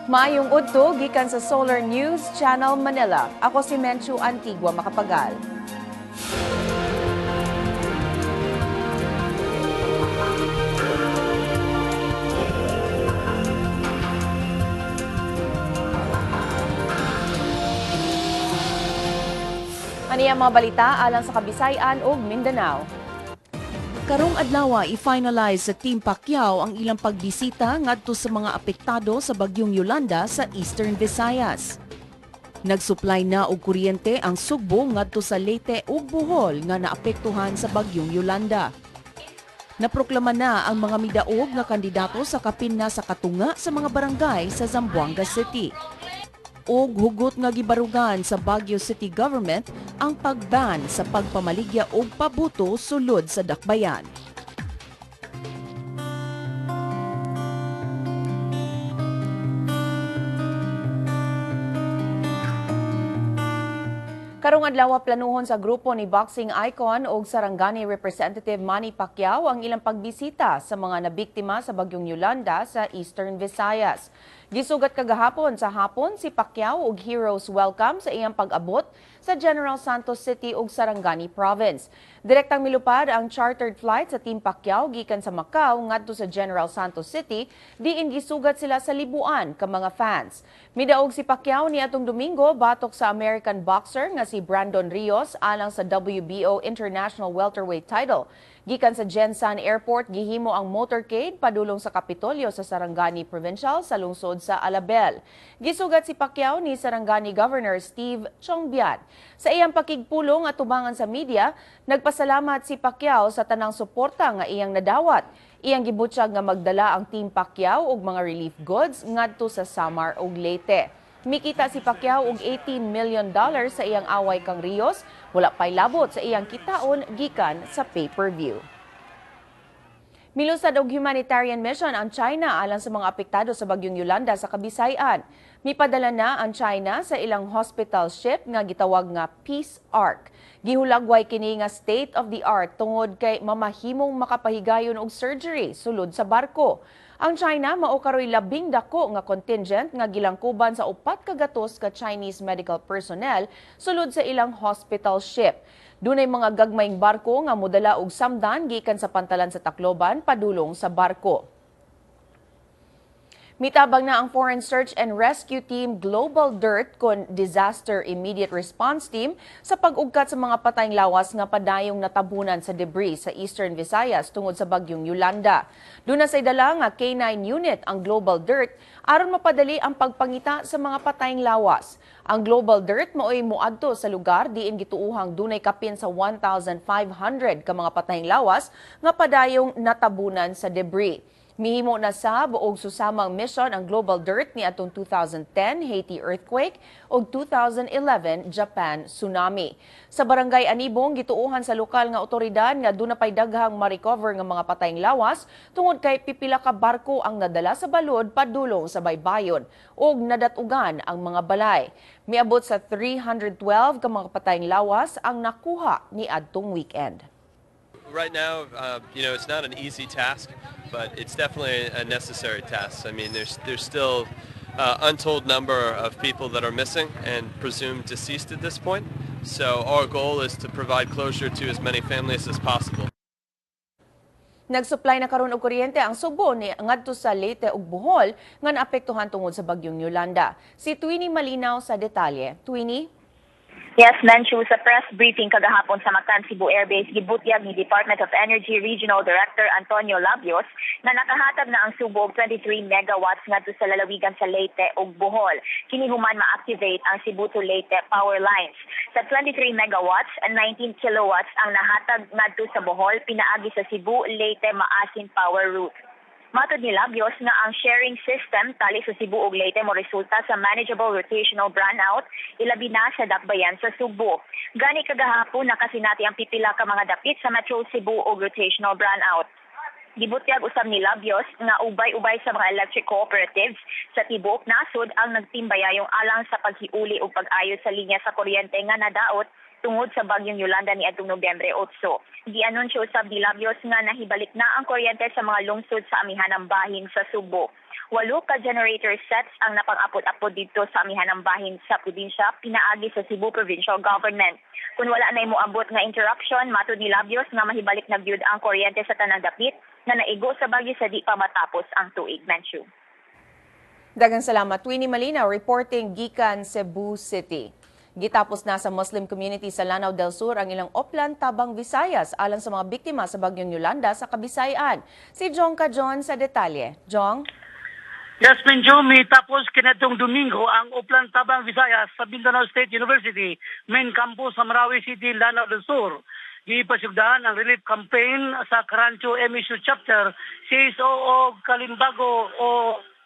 Maayong udto gikan sa Solar News Channel Manila. Ako si Menchu Antigua Makapagal. Ani ang mga balita alang sa Kabisayan ug Mindanao. Karong adlaw i-finalize sa Team Pacquiao ang ilang pagbisita ngadto sa mga apektado sa bagyong Yolanda sa Eastern Visayas. Nagsupply na og kuryente ang Sugbo ngadto sa Leyte ug Bohol nga naapektuhan sa bagyong Yolanda. Naproklama na ang mga midaog nga kandidato sa kapin na sa katunga sa mga barangay sa Zamboanga City. Og hugot nga gibarugan sa Baguio City Government ang pagban sa pagpamaligya og pabuto sulod sa dakbayan. Karong adlaw planuhon sa grupo ni boxing icon og Sarangani Representative Manny Pacquiao ang ilang pagbisita sa mga nabiktima sa bagyong Yolanda sa Eastern Visayas. Gisugat kagahapon sa hapon si Pacquiao og Heroes Welcome sa iyang pag-abot sa General Santos City ug Sarangani Province. Direktang milupad ang chartered flight sa Team Pacquiao gikan sa Macau ngadto sa General Santos City, diin gisugat sila sa libuan ka mga fans. Midaog si Pacquiao niadtong Domingo batok sa American boxer nga si Brandon Rios alang sa WBO International Welterweight title. Gikan sa Gensan Airport, gihimo ang motorcade padulong sa Kapitolyo sa Sarangani Provincial sa lungsod sa Alabel. Gisugat si Pacquiao ni Sarangani Governor Steve Chiongbian. Sa iyang pakigpulong at tubangan sa media, nagpasalamat si Pacquiao sa tanang suporta nga iyang nadawat. Iyang gibutyag nga magdala ang Team Pacquiao og mga relief goods ngadto sa Samar ug Leyte. Mikita si Pacquiao og $18 million sa iyang away kang Rios, wala pa'y labot sa iyang kitaon gikan sa pay-per-view. Milusad og humanitarian mission ang China alang sa mga apektado sa bagyong Yolanda sa Kabisayan. Mipadala na ang China sa ilang hospital ship nga gitawag nga Peace Ark. Gihulagway kini nga state of the art tungod kay mamahimong makapahigayon og surgery sulod sa barko. Ang China mao karoy labing dako nga contingent nga gilangkuban sa 400 ka Chinese medical personnel sulod sa ilang hospital ship. Dunay mga gagmayng barko nga modala og samdan gikan sa pantalan sa Tacloban padulong sa barko. Mitabang na ang Foreign Search and Rescue Team Global DIRT kon Disaster Immediate Response Team sa pag-ugkat sa mga patayng lawas nga padayong natabunan sa debris sa Eastern Visayas tungod sa bagyong Yolanda. Duna say dala nga K9 unit ang Global DIRT aron mapadali ang pagpangita sa mga patayng lawas. Ang Global DIRT maoy moadto sa lugar diin gituohang dunay kapin sa 1,500 ka mga patayng lawas nga padayong natabunan sa debris. Mihimo na sab og susamang mission ang Global DIRT niadtong 2010 Haiti earthquake ug 2011 Japan tsunami. Sa barangay Anibong, gituohan sa lokal nga otoridad nga duna pay daghang ma-recover nga mga patayng lawas tungod kay pipila ka barko ang nadala sa balod padulong sa baybayon ug nadatugan ang mga balay. Miabot sa 312 ka mga patayng lawas ang nakuha niadtong weekend. Right now, it's not an easy task, but it's definitely a necessary task. I mean, there's still untold number of people that are missing and presumed deceased at this point. So our goal is to provide closure to as many families as possible. Nagsupply na karon og kuryente ang Sugbo ni ngadto sa Leyte ug Bohol nga naapektuhan tungod sa bagyong Yolanda. Si Twinnie Malinaw sa detalye. Twinnie? Yes, Menchu, sa press briefing kagahapon sa Mactan Cebu Air Base, gibutyag ni Department of Energy Regional Director Antonio Labios na nakahatag na ang Subo og 23 megawatts ngadto sa lalawigan sa Leyte ug Bohol. Kini human ma-activate ang Cebu to Leyte power lines. Sa 23 megawatts, 19 kilowatts ang nahatag ngadto sa Bohol pinaagi sa Cebu Leyte Maasin Power Route. Matod ni Labios nga ang sharing system tali sa Cebu ug Leyte mo resulta sa manageable rotational brownout ilabi na sa dakbayan sa Sugbo. Gani kagahapon nakasinati ang pipila ka mga dapit sa Metro Cebu og rotational brownout. Gibutyag usab ni Labios nga ubay-ubay sa mga electric cooperatives sa tibuok nasod ang nagtimbayayong alang sa paghiuli ug pag-ayos sa linya sa kuryente nga nadaot tungod sa bagyong Yolanda niadtong Nobyembre 8. Gianunsyo usab ni Labios nga nahibalik na ang kuryente sa mga lungsod sa amihanang bahin sa Subo. 8 ka generator sets ang napang-apod-apod dito sa amihanang bahin sa probinsya pinaagi sa Cebu Provincial Government. Kung wala na moabot nga interruption, matud ni Labios nga mahibalik na gyud ang kuryente sa tanang dapit na naigo sa bagyo sa di pa matapos ang tuig. Menchu. Daghang salamat, Winnie Malina, reporting gikan Cebu City. Gitapos na sa Muslim community sa Lanao del Sur ang ilang Oplan Tabang Visayas alang sa mga biktima sa bagyong Yolanda sa Kabisayan. Si Jong Kajon sa detalye. Jong? Yes, Menjo, tapos kinatong Domingo ang Oplan Tabang Visayas sa Mindanao State University, main campus sa Marawi City, Lanao del Sur. Gipasugdahan ang relief campaign sa Carancho MSU Chapter, CSO o Kalimbago o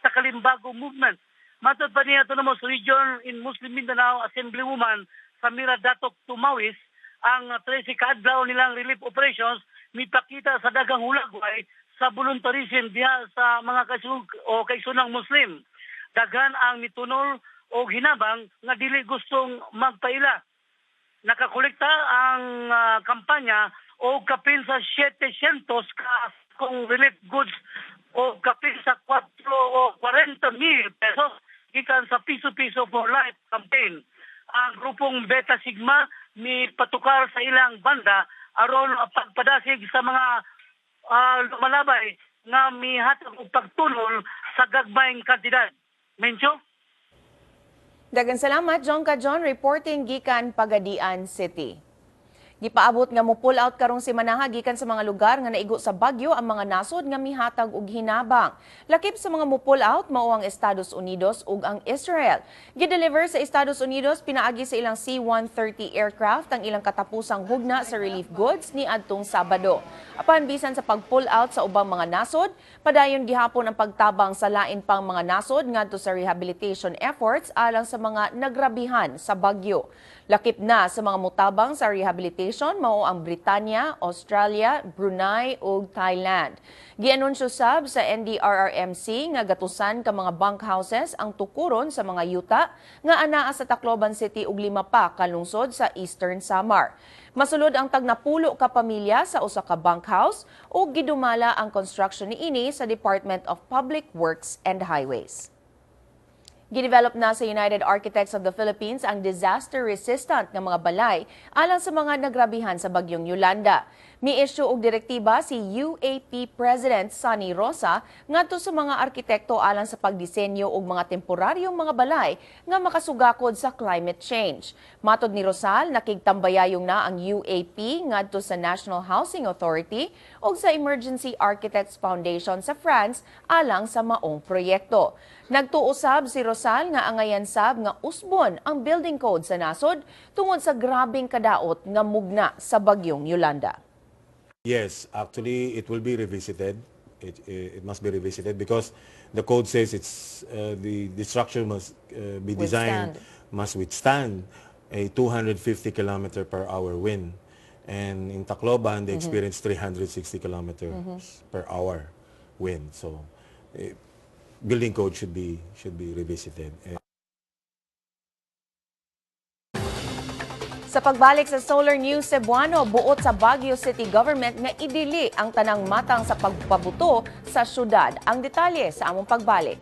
sa Kalimbago Movement. Matod pa niya Autonomous Region in Muslim Mindanao Assemblywoman Samira Datok Tumawis, ang 13 kaadlaw nilang relief operations mipakita sa daghang hulagway sa voluntarism diha sa mga kaisug o kaisunang Muslim. Daghan ang mitunol o hinabang nga dili gustong magpaila. Nakakolekta ang kampanya o kapin sa 700 ka kung relief goods o kapin sa 4 o 40 mil pesos gikan sa Piso-Piso for Life campaign. Ang grupong Beta Sigma ni patukar sa ilang banda aron pagpadasig sa mga lumalabay nga mihatag og pagtunol sa gagmayng kantidad. Mencho? Daghang salamat, Jong Kajon, reporting gikan Pagadian City. Gipaabot nga mo pull out karong semanaha gikan sa mga lugar nga naigo sa bagyo ang mga nasod nga mihatag og hinabang. Lakip sa mga mo pull out mao ang Estados Unidos ug ang Israel. Gideliver sa Estados Unidos pinaagi sa ilang C-130 aircraft ang ilang katapusang hugna sa relief goods ni adtong Sabado. Apan bisan sa pag-pull out sa ubang mga nasod, padayon gihapon ang pagtabang sa lain pang mga nasod ngadto sa rehabilitation efforts alang sa mga nagrabihan sa bagyo. Lakip na sa mga mutabang sa rehabilitation mao ang Britanya, Australia, Brunei ug Thailand. Gianunsyo sab sa NDRRMC nga gatusan ka mga bunkhouses ang tukuron sa mga yuta nga anaa sa Tacloban City ug 5 pa ka lungsod sa Eastern Samar. Masulod ang tagnapulo ka pamilya sa usa ka bunkhouse ug gidumala ang construction niini sa Department of Public Works and Highways. Gidevelop na sa United Architects of the Philippines ang disaster-resistant nga mga balay alang sa mga nagrabihan sa bagyong Yolanda. Mi-issue og direktiba si UAP President Sonny Rosa ngadto sa mga arkitekto alang sa pagdisenyo og mga temporaryong mga balay nga makasugakod sa climate change. Matod ni Rosal, nakigtambayayong na ang UAP ngadto sa National Housing Authority ug sa Emergency Architects Foundation sa France alang sa maong proyekto. Nagtuo sab si Rosal nga angayan sab nga usbon ang building code sa nasod tungod sa grabeng kadaot nga mugna sa bagyong Yolanda. Yes, actually it will be revisited. It must be revisited because the code says it's the structure must be designed, withstand. Must withstand a 250 kilometer per hour wind. And in Tacloban, they experienced 360 kilometers per hour wind. So building code should be revisited. Sa pagbalik sa Solar News Cebuano, buot sa Baguio City Government nga idili ang tanang matang sa pagpabuto sa syudad. Ang detalye sa among pagbalik.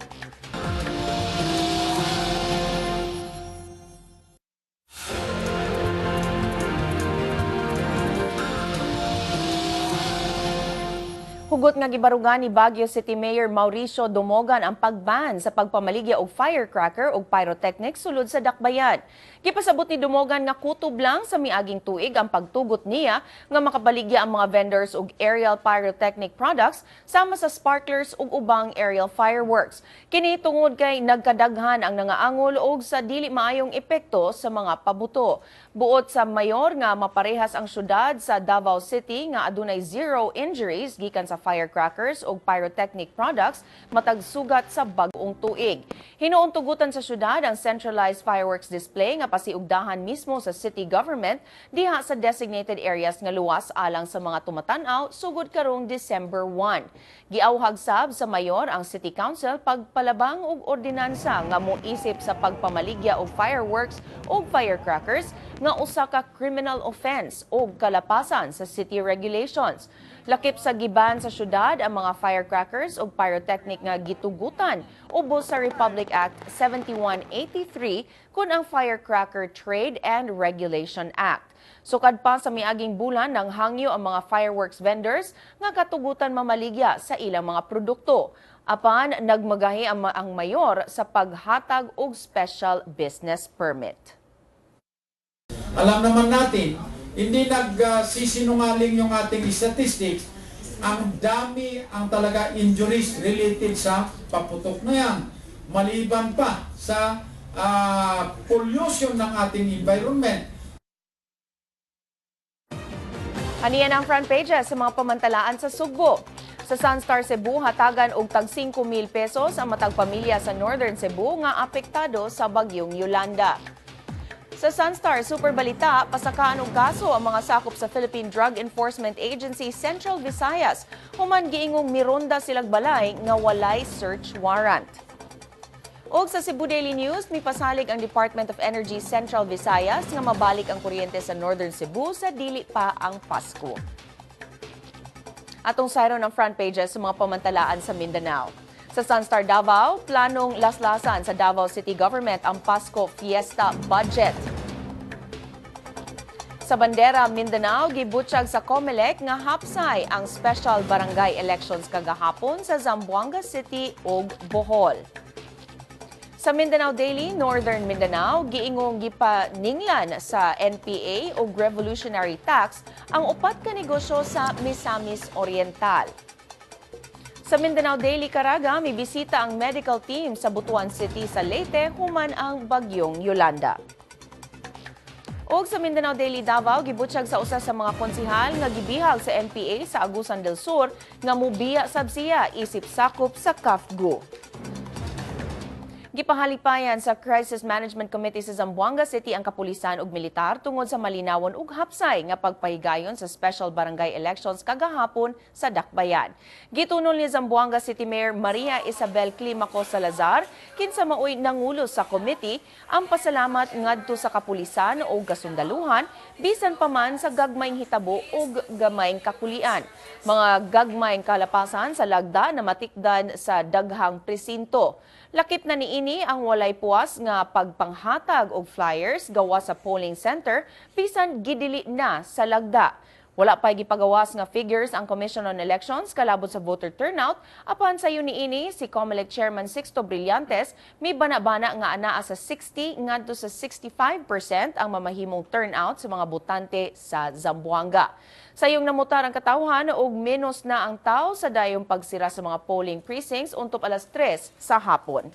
Hugot nga gibarugan ni Baguio City Mayor Mauricio Domogan ang pagban sa pagpamaligya og firecracker ug pyrotechnics sulod sa Dakbayan. Gipasabot ni Domogan nga kutob lang sa miaging tuig ang pagtugot niya nga makabaligya ang mga vendors og aerial pyrotechnic products sama sa sparklers ug ubang aerial fireworks. Kini tungod kay nagkadaghan ang nangaangol og sa dili maayong epekto sa mga pabuto. Buot sa mayor nga maparehas ang syudad sa Davao City nga adunay 0 injuries gikan sa firecrackers ug pyrotechnic products matag sugat sa bag-ong tuig. Hinuon tugutan sa syudad ang centralized fireworks display nga pasiugdahan mismo sa city government diha sa designated areas nga luwas alang sa mga tumatan-aw sugod karong December 1. Giawhag sab sa mayor ang City Council pagpalabang og ordinansa nga moisip sa pagpamaligya og fireworks ug firecrackers nga usa ka criminal offense o kalapasan sa city regulations. Lakip sa giban sa syudad ang mga firecrackers ug pyrotechnic nga gitugutan ubos sa Republic Act 7183 kun ang Firecracker Trade and Regulation Act. Sukad pa sa miaging bulan, nang hangyo ang mga fireworks vendors nga katugutan mamaligya sa ilang mga produkto. Apan nagmagahi ang mayor sa paghatag og special business permit. Alam naman natin, hindi nagsisinungaling yung ating statistics, ang dami ang talaga injuries related sa paputok na yan. Maliban pa sa pollution ng ating environment. Aniya ang front pages sa mga pamantalaan sa Sugbo. Sa Sunstar Cebu, hatagan og tag 5,000 pesos ang matag pamilya sa Northern Cebu nga apektado sa bagyong Yolanda. Sa Sunstar Super Balita, pasakaan og kaso ang mga sakop sa Philippine Drug Enforcement Agency Central Visayas human giingong mironda silag balay nga walay search warrant. Og sa Cebu Daily News, mipasalig ang Department of Energy Central Visayas nga mabalik ang kuryente sa Northern Cebu sa dili pa ang Pasko. Atong sayron ang front pages sa mga pamantalaan sa Mindanao. Sa Sunstar Davao, planong laslasan sa Davao City Government ang Pasko Fiesta budget. Sa Bandera Mindanao, gibutyag sa COMELEC nga hapsay ang special barangay elections kagahapon sa Zamboanga City ug Bohol. Sa Mindanao Daily, Northern Mindanao, giingong gipaninglan sa NPA ug revolutionary tax ang upat ka negosyo sa Misamis Oriental. Sa Mindanao Daily Caraga, may bisita ang medical team sa Butuan City sa Leyte human ang bagyong Yolanda. Og sa Mindanao Daily Davao, gibutyag sa usa sa mga konsihal nga gibihag sa NPA sa Agusan del Sur nga mubiya sab siya isip sakop sa CAFGU. Gipahalipayan sa Crisis Management Committee sa Zamboanga City ang kapulisan ug militar tungod sa malinawon ug hapsay nga pagpahigayon sa special barangay elections kagahapon sa Dakbayan. Gitunol ni Zamboanga City Mayor Maria Isabel Climaco Salazar, kinsa maoy nangulo sa committee, ang pasalamat ngadto sa kapulisan ug kasundaluhan bisan pa man sa gagmayng hitabo ug gamayng kakulian. Mga gagmayng kalapasan sa lagda na matikdan sa daghang presinto. Lakip na niini ang walay puwas nga pagpanghatag og flyers gawa sa polling center bisan gidili na sa lagda. Wala pa gipagawas nga figures ang Commission on Elections kalabot sa voter turnout, apan sayo niini si COMELEC Chairman Sixto Brillantes may bana-bana nga anaa sa 60 ngadto sa 65% ang mamahimong turnout sa mga botante sa Zamboanga. Sayong namutar ang katawhan og menos na ang tao sa dayong pagsira sa mga polling precincts untop alas 3 sa hapon.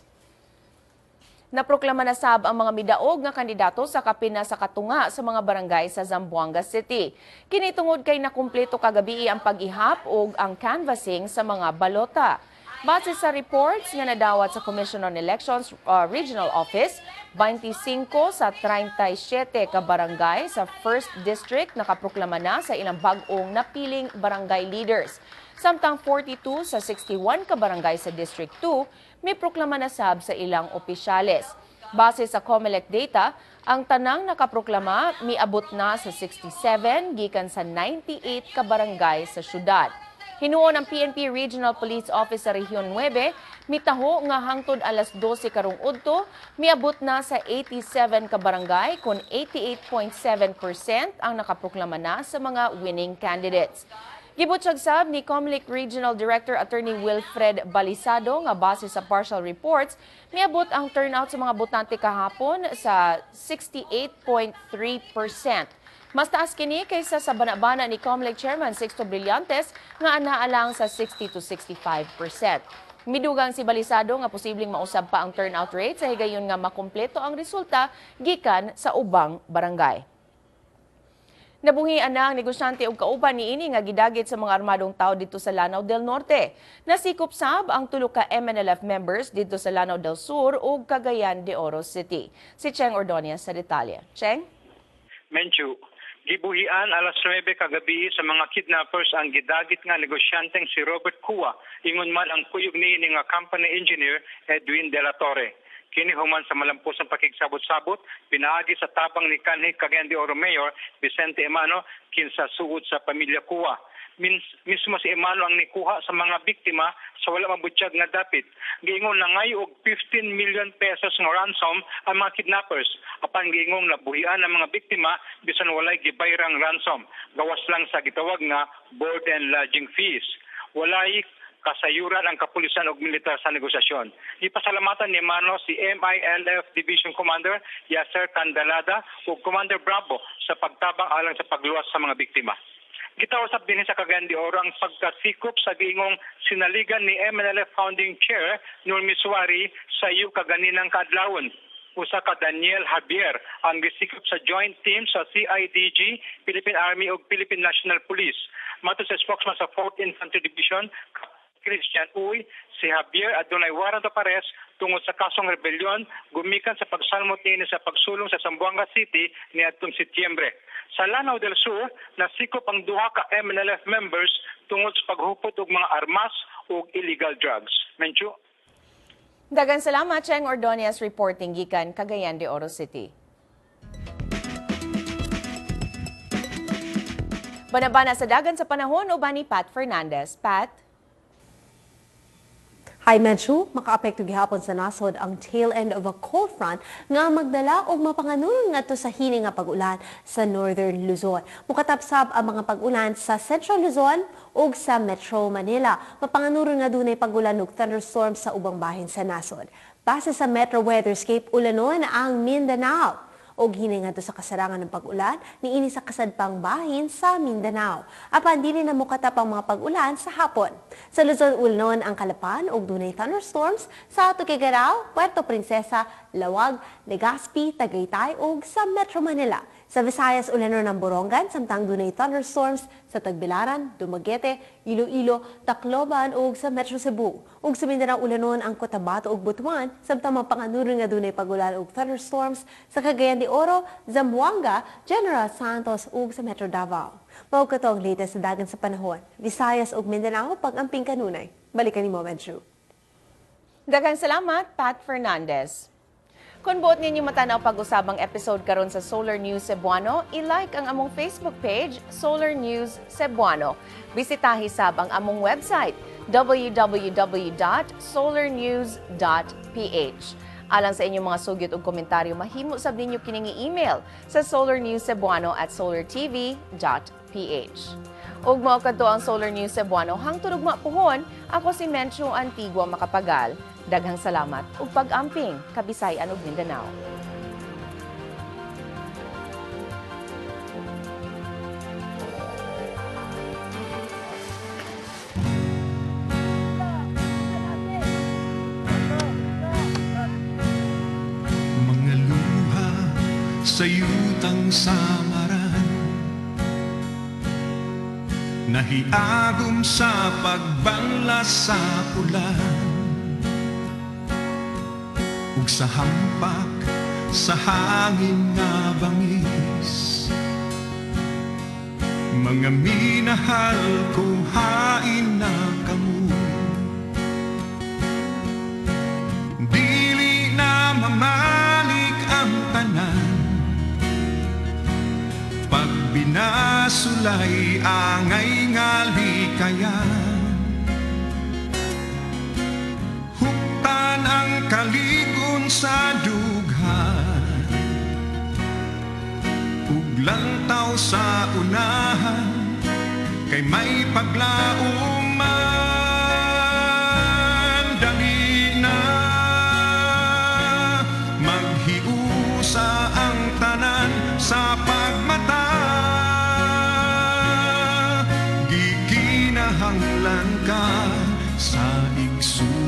Naproklama na sab ang mga midaog nga kandidato sa kapina sa katunga sa mga barangay sa Zamboanga City. Kini tungod kay nakumpleto kagabi ang pag-ihap ug ang canvassing sa mga balota. Base sa reports nga nadawat sa Commission on Elections Regional Office, 25 sa 37 ka barangay sa 1st District nakaproklama na sa ilang bag-ong napiling barangay leaders. Samtang 42 sa 61 ka barangay sa District 2 may proklama na sab sa ilang opisyales. Base sa COMELEC data, ang tanang nakaproklama miabot na sa 67 gikan sa 98 ka barangay sa syudad. Hinuon ang PNP Regional Police Office sa Rehiyon 9, mitaho nga hangtod alas 12 karong udto, miabot na sa 87 ka barangay kon 88.7% ang nakaproklama na sa mga winning candidates. Gibutyag sab ni COMELEC Regional Director Attorney Wilfred Balisado nga base sa partial reports, miabot ang turnout sa mga botante kahapon sa 68.3%. Mas taas kini kaysa sa bana-bana ni COMELEC Chairman Sixto Brillantes nga anaa lang sa 60 to 65%. Midugang si Balisado nga posibleng mausab pa ang turnout rate sa higayon nga makumpleto ang resulta gikan sa ubang barangay. Nabuhian na ang negosyante og kauban niini nga gidagit sa mga armadong tao didto sa Lanao del Norte. Nasikop sab ang tulo ka MNLF members didto sa Lanao del Sur ug Cagayan de Oro City. Si Cheng Ordonez sa detalye. Cheng? Menchu, gibuhian alas 9 kagabi sa mga kidnappers ang gidagit nga negosyanteng si Robert Cua, ingon man ang kuyog niini nga company engineer Edwin De La Torre. Kini human sa malamposang pakigsabot-sabot pinaagi sa tabang ni kanhi Cagayan de Oro Mayor Vicente Emano kinsa suod sa pamilya Cua. Mismo si Emano ang nikuha sa mga biktima sa wala mabutyag nga dapit. Giingon nangay og 15 million pesos nga ransom ang mga kidnappers. Apan giingong nabuhian ang mga biktima bisan walay gibayrang ransom. Gawas lang sa gitawag nga board and lodging fees. Walay kasayuran ang kapulisan og militar sa negosasyon. Ipasalamatan ni Emano si MILF Division Commander Yasser Candalada ug Commander Bravo sa pagtabang alang sa pagluwas sa mga biktima. Gitawag din sa Cagayan de Oro ang pagkasikop sa giingong sinaligan ni MNLF Founding Chair Nur Misuari sa iyo kaganinang kaadlawon. Usa ka Daniel Javier ang gisikop sa joint team sa CIDG, Philippine Army ug Philippine National Police. Matod sa spokesman sa 4th Infantry Division, Christian Uy, si Javier adunay warrant of arrest tungod sa kasong rebelyon gumikan sa pagsalmot niini sa pagsulong sa Zamboanga City niadtong Setyembre. Sa Lanao del Sur, nasikop ang duha ka MNLF members tungod sa paghupot og mga armas ug illegal drugs. Menchu? Daghang salamat, Cheng Ordonez, reporting gikan Cagayan de Oro City. Banabana sa dagan sa panahon uban ni Pat Fernandez. Pat? Hi Menchu, makaapekto gihapon sa nasod ang tail end of a cold front nga magdala og mapanganuron ngadto sa hini nga pag-ulan sa Northern Luzon. Mukatapsab ang mga pag-ulan sa Central Luzon ug sa Metro Manila. Mapanganuron nga dunay pag-ulan ug thunderstorms sa ubang bahin sa nasod. Base sa Metro Weatherscape, ulanon ang Mindanao og hini ngadto sa kasarangan ng pag-ulan niini sa kasadpang bahin sa Mindanao. Apan dili na mokatap ang mga pag-ulan sa hapon. Sa Luzon, ulanon ang Kalapan ug dunay thunderstorms sa Tuguegarao, Puerto Princesa, Laoag, Legazpi, Tagaytay ug sa Metro Manila. Sa Visayas, ulanon ang Borongan samtang dunay thunderstorms sa Tagbilaran, Dumaguete, Iloilo, Tacloban ug sa Metro Cebu. Ug sa Mindanao, ulanon ang Cotabato ug Butuan samtang mapanganuron nga dunay pag-ulan ug thunderstorms sa Cagayan de Oro, Zamboanga, General Santos ug sa Metro Davao. Mao kato ang latest sa dagan sa panahon. Visayas ug Mindanao pag-amping kanunay. Balikan nimo, Menchu. Daghang salamat, Pat Fernandez. Kung buot ninyo matanaw pag-usabang episode karon sa Solar News Cebuano, i-like ang among Facebook page, Solar News Cebuano. Bisitahi sab ang among website, www.solarnews.ph. Alang sa inyong mga sugyot ug komentaryo, mahimo sab ninyo kining i-email sa solarnewscebuano@solartv.ph. Ug mao kadto ang Solar News Cebuano hangtod ugma puhon, ako si Menchu Antigua Makapagal. Daghang salamat ug pag-amping Kabisayan ug Mindanao. Mga luha sa yutang samaran, nahiagom sa pagbanlas sa pulan, ug sa hampak sa hangin nga bangis. Mga minahal ko, hain na kamo. Dili na mamalik ang tanan, pag binasulay angay nga likayan. Huktan ang kaligon sa dughan, ug lantaw sa unahan, kay may paglaom man. Dali na maghiusa ang tanan sa pagmata, gikinahanglan ka sa igsoon.